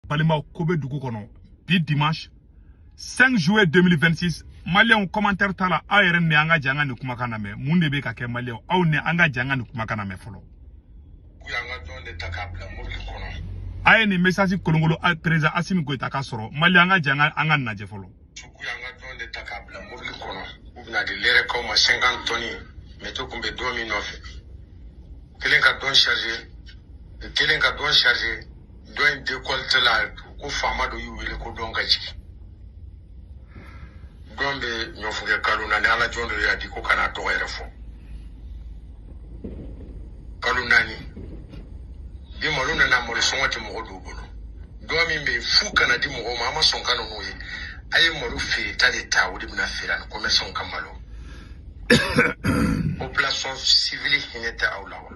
Balimaw, ko bɛ dugu kɔnɔ bi, dimanche 5 juillet 2026. Maliyɛnw, commentaire t'a la, aw yɛrɛ ni an ka jɛ an ka nin kumakan lamɛn. Mun de bɛ ka kɛ? Maliyɛnw, aw ni an ka jɛ an ka nin kumakan lamɛn fɔlɔ. K'u y'an ka jɔn de ta k'a bila mobili kɔnɔ. A ye nin message kolonkolon président Assimi Goïta ka sɔrɔ. Maliyɛn, an ka jɛ an ka nin lajɛ fɔlɔ. K'u y'an ka jɔn de ta k'a bila mobili kɔnɔ, u bɛna di lɛrɛkaw ma, 50 tonnes. Météo kun bɛ don min nɔfɛ, kelen ka dɔn chargé, kelen ka dɔn chargé, dɔ in décolte la, ko faama dɔ y'u wele ko dɔn ka jigin. Dɔn bɛ ɲɔfukɛ kalo 4, ala jɔn dɔ y'a di ko kana tɔgɔ yɛrɛ fɔ. Kalo 4 bi, malo nana, malo sɔngɔ tɛ mɔgɔ dɔw bolo. Dɔ min bɛ yen fu kana di mɔgɔw ma, an ma sɔn ka n'o ye. A ye malo feereta de ta, o de bɛna feere ani commerçant ka malo. Population civile hinɛ tɛ aw la wa?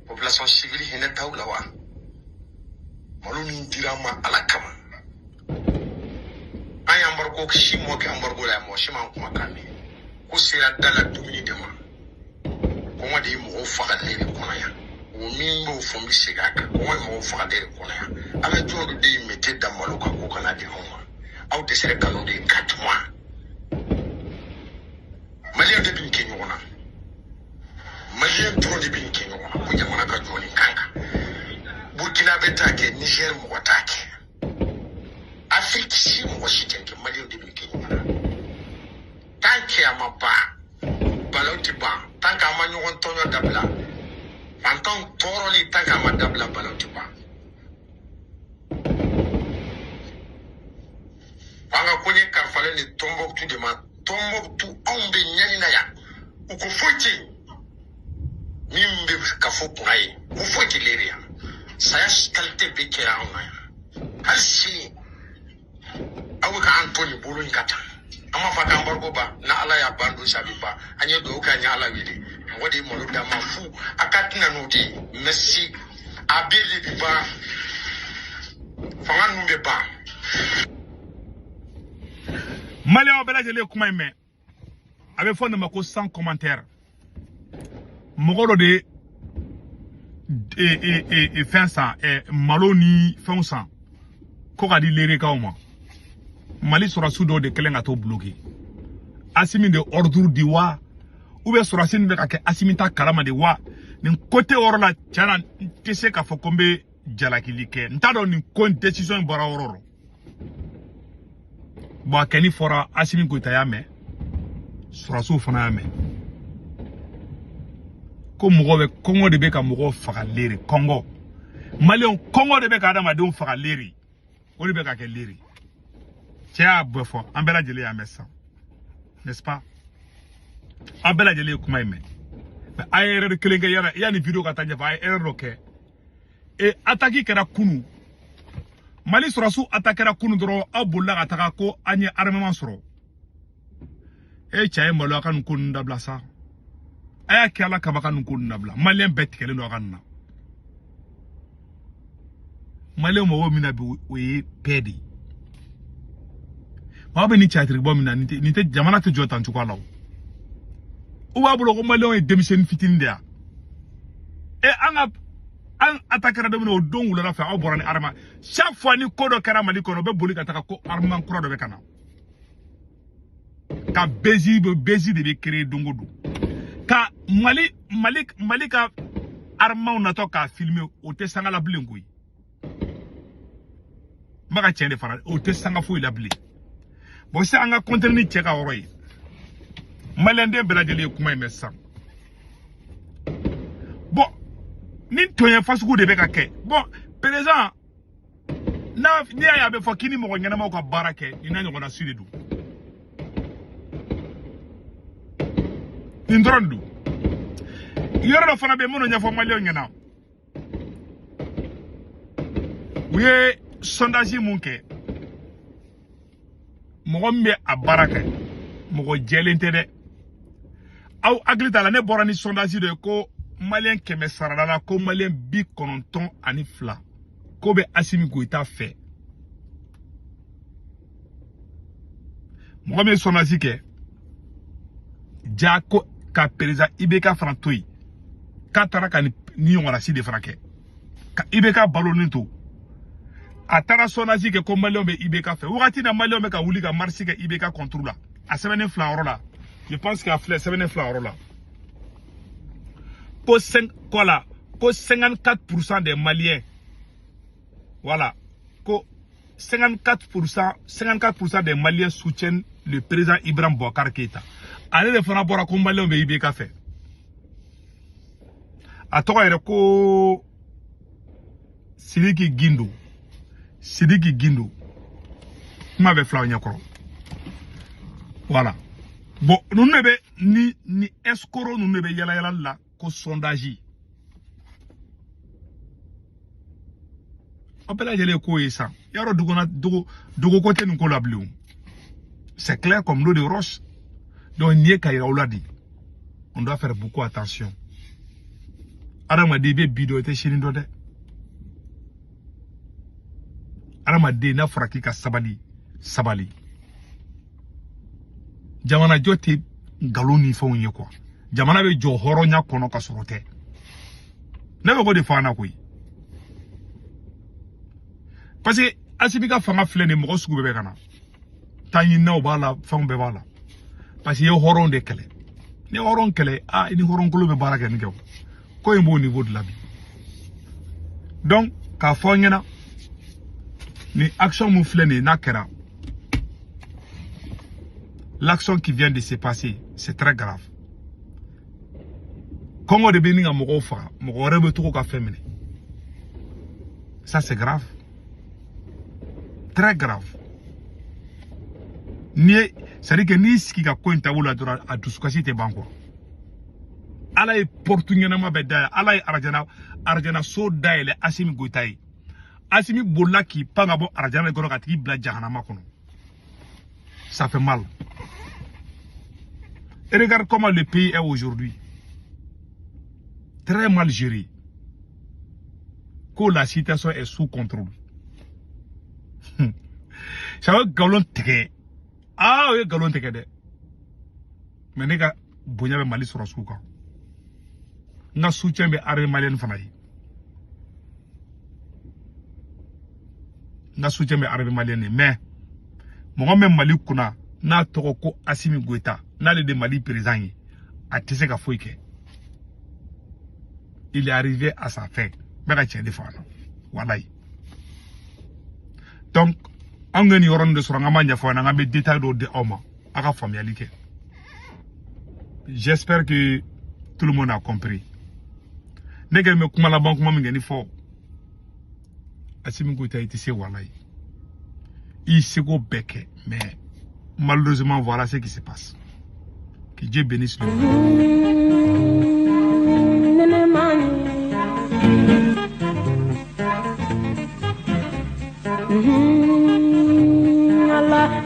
Population civile hinɛ t'aw la wa? Malo min dira an ma ala kama, an ye embargo 6 mois kɛ embargo la yan, mɔgɔ si m'an kumakan mɛn. Ko sera da la dumuni de ma, kɔngɔ de ye mɔgɔw faga de kɔnɔ yan. O min b'o fɔ, n bɛ segin a kan, kɔngɔ ye mɔgɔw faga de kɔnɔ yan. Ala jɔn dɔ de ye mete da malo kan ko kana di anw ma, aw dɛsɛra kanu de ye 4 mois. Maliyɛn de bɛ nin kɛ ɲɔgɔn na, maliyɛn dɔrɔn de bɛ nin kɛ ɲɔgɔn na. Ko jamana ka jɔ nin kan kan, Burkina bɛ taa kɛ, Niger mɔgɔ t'a kɛ, Afiriki si mɔgɔ si tɛ nin kɛ, maliyɛnw de bɛ nin kɛ ɲɔgɔn na. Tant que a ma ban, balaw tɛ ban. Tant que a ma ɲɔgɔn tɔɲɔ dabila, fantanw tɔɔrɔli, tant que a ma dabila, balaw tɛ ban. An ka koɲɛ kalifalen de Tɔnbɔkutu de ma. Tɔnbɔkutu, anw bɛ ɲani na yan, u ko foyi tɛ yen min bɛ ka fɔ kunna ye, ko foyi tɛ leri yan. Saya qualité bɛ kɛ anw na yan hali sini. Aw bɛ k'an to nin bolo in ka tan, an b'a fɔ k'an bariko ban na, ala y'a ban don sabi ban. An ye dugawu kɛ, an ye ala wele. Mɔgɔ de ye malo d'an ma fu, a ka tɛna n'o de ye. Merci, a bɛɛ de bi ban, fanga ninnu bɛ ban. Maliyɛnw bɛɛ lajɛlen ye kuma in mɛn. A bɛ fɔ nin ma ko sans commentaire. Mɔgɔ dɔ de ye fɛn san, malo ni fɛnw san ko ka di lerekaw ma. Mali sɔrɔdasi dɔw de kɛlen ka t'o bloquer. Asimi de ordre di wa, ou bien sɔrɔdasi nin bɛ ka kɛ Asimi ta kalama de wa? Nin côté yɔrɔ la, tiɲɛ na, n tɛ se k'a fɔ ko n bɛ jalakili kɛ. N t'a dɔn nin ko in décision in bɔra yɔrɔ o. Bon, a kɛni fɔra, Asimi Goïta y'a mɛn, sɔrɔdasiw fana y'a mɛn ko mɔgɔ bɛ kɔngɔ de bɛ ka mɔgɔw faga leri. Kɔngɔ, maliyɛnw, kɔngɔ de bɛ ka adamadenw faga leri, o de bɛ ka kɛ leri. Cɛ y'a bɛɛ fɔ, an bɛɛ lajɛlen y'a mɛn sisan, n'est-ce pas? An bɛɛ lajɛlen ye kuma in mɛn. Mais a ye erreur kelen kɛ yala yanni vidéo ka taa ɲɛfɛ, a ye erreur dɔ kɛ. E attaque kɛra kunu, Mali sɔrɔdasiw attaque kɛra kunu dɔrɔn, aw bolila ka taga ko an ye armement sɔrɔ. E cɛ ye maloya ka nin ko ninnu dabila sa. A y'a kɛ ala kama ka nin ko ninnu dabila. Maliyɛn bɛɛ tigɛlen don a ka nin na. Maliyɛn mɔgɔw min na bi, o ye paix de ye. Maa bɛ nin catiribɔ min na, nin tɛ jamana tɛ jɔ tan cogoya la. O u b'a bolo ko maliyɛnw ye denmisɛnnin fitinin de ya. E an ka an attaquera don min na, o don wulada fɛ, aw bɔra ni armement. Chaque fois ni ko dɔ kɛra Mali kɔnɔ, u bɛ boli ka taga ko armement kura dɔ bɛ ka na. Ka bezi bezi de bɛ créer don o don. Ka Mali ka armement natɔ k'a filmer, o tɛ sanga la bilen koyi. N b'a ka tiɲɛ de fara, o tɛ sanga foyi la bilen. Bon, sisan an ka continuer ni cɛ ka yɔrɔ ye. Maliyɛnden bɛɛ lajɛlen ye kuma in mɛn sisan. Bon, ni tɔɲɛ fasugu de bɛ ka kɛ. Bon, président n'a n'i y'a ye a bɛ fɔ k'i ni mɔgɔ ɲɛnamaw ka baara kɛ, nin n'a ɲɔgɔnna si de don. Nin dɔrɔn de don. Yɔrɔ dɔ fana bɛ yen minnu ɲɛfɔ maliyɛnw ɲɛna. U ye sondage mun kɛ, mɔgɔ min bɛ a baara kɛ, mɔgɔ jɛlen tɛ dɛ. Aw hakili t'a la, ne bɔra ni sondage dɔ ye ko maliyɛn 100 sarada la, ko maliyɛn 92 ko bɛ Asimi Goïta fɛ. Mɔgɔ min ye sondage kɛ ja ko ka président IBK fana to yen, k'a taara ka nin ɲɔgɔnna si de fana kɛ. Ka IBK balonin to. A taara sondage kɛ ko maliyɛnw bɛ IBK fɛ. Wagati na maliyɛnw bɛ ka wuli ka marche kɛ IBK contre la. A sɛbɛnnen fila yɔrɔ la. Je pense qu'a filɛ sɛbɛnnen fila yɔrɔ la. Ko 5 voilà, ko 54% des Maliens. Voilà. Ko 54% des Maliens soutiennent le président Ibrahim Boubacar Keïta. Ale de fana bɔra ko maliyɛnw bɛ IBK fɛ. A tɔgɔ yɛrɛ ko Sidiki Guindo. Sidiki Guindo. Kuma bɛ filaw ɲɛkɔrɔ. Voilà. Bon, ninnu de bɛ ni escroc ninnu de bɛ yala yala la ko sondage. Aw bɛɛ lajɛlen ye ko ye sisan. Yarɔ dogo ko tɛ nin ko la bilen. C'est clair comme l'eau de roche. Donc nin ye ka yira aw la de. On doit faire beaucoup attention. Adamaden i bɛ bi dɔn i tɛ sini dɔn dɛ. Adamaden n'a fɔra k'i ka sabali sabali. Jamana jɔ tɛ nkalon ni fɛnw ye quoi. Jamana bɛ jɔ hɔrɔnya kɔnɔ ka sɔrɔ tɛ. Ne bɛ k'o de fɔ an na koyi. Parce que Assimi ka fanga filɛ nin ye mɔgɔ sugu bɛɛ bɛ ka na. Taɲininaw b'a la, fɛnw bɛɛ b'a la. Parce que i ye hɔrɔn de kɛlɛ. Ni ye hɔrɔn kɛlɛ, i ni hɔrɔnkolo bɛ baara kɛ nin kɛ o. Ko in b'o niveau de la bi. Donc k'a fɔ aw ɲɛna ni action mun filɛ nin ye n'a kɛra, l'action qui vient de se passer, c'est très grave. Kɔngɔ de bɛ ni ka mɔgɔw faga, mɔgɔ wɛrɛ bɛ to ka fɛn minɛ. Ça c'est grave. Très grave. Ni ye, c'est-à-dire que n'i sigi ka ko in taabolo la dɔrɔn a dusukasi tɛ ban quoi. Ala ye porte ɲɛnama bɛɛ dayɛlɛ, Ala ye arajana so dayɛlɛ Assimi Goïta ye. Assimi bolila k'i pan ka bɔ arajana kɔnɔ ka t'i bila jahanama kɔnɔ. Ça fait mal. Et regarde comment le pays est aujourd'hui. Très mal géré. Que la situation est sous contrôle. Ça va nkalon tigɛ. Ah, o ye nkalon tigɛ dɛ. Mais ne ka bonya bɛ Mali sɔrɔ sugu kan. N ka soutien bɛ armée malienne fana ye. N ka soutien bɛ armée malienne ye. Mais mɔgɔ min bɛ Mali kunna n'a tɔgɔ ko Assimi Goïta, n'ale de Mali président ye, a tɛ se ka foyi kɛ. Il est arrivé à sa fin. N bɛ ka tiɲɛ de fɔ a la. Walayi. Donc an ka nin yɔrɔnin de sɔrɔ, an b'a ɲɛfɔ aw ɲɛna, an bɛ détail dɔw di aw ma, aw ka faamuyali kɛ. J'espère que tout le monde a compris. Ne kɛlen bɛ kuma laban kuma min kɛ ni fɔ Assimi Goïta i tɛ se walayi. I seko bɛɛ kɛ, mais malheureusement voilà ce qui se passe. Que Dieu bénisse le monde. Allah,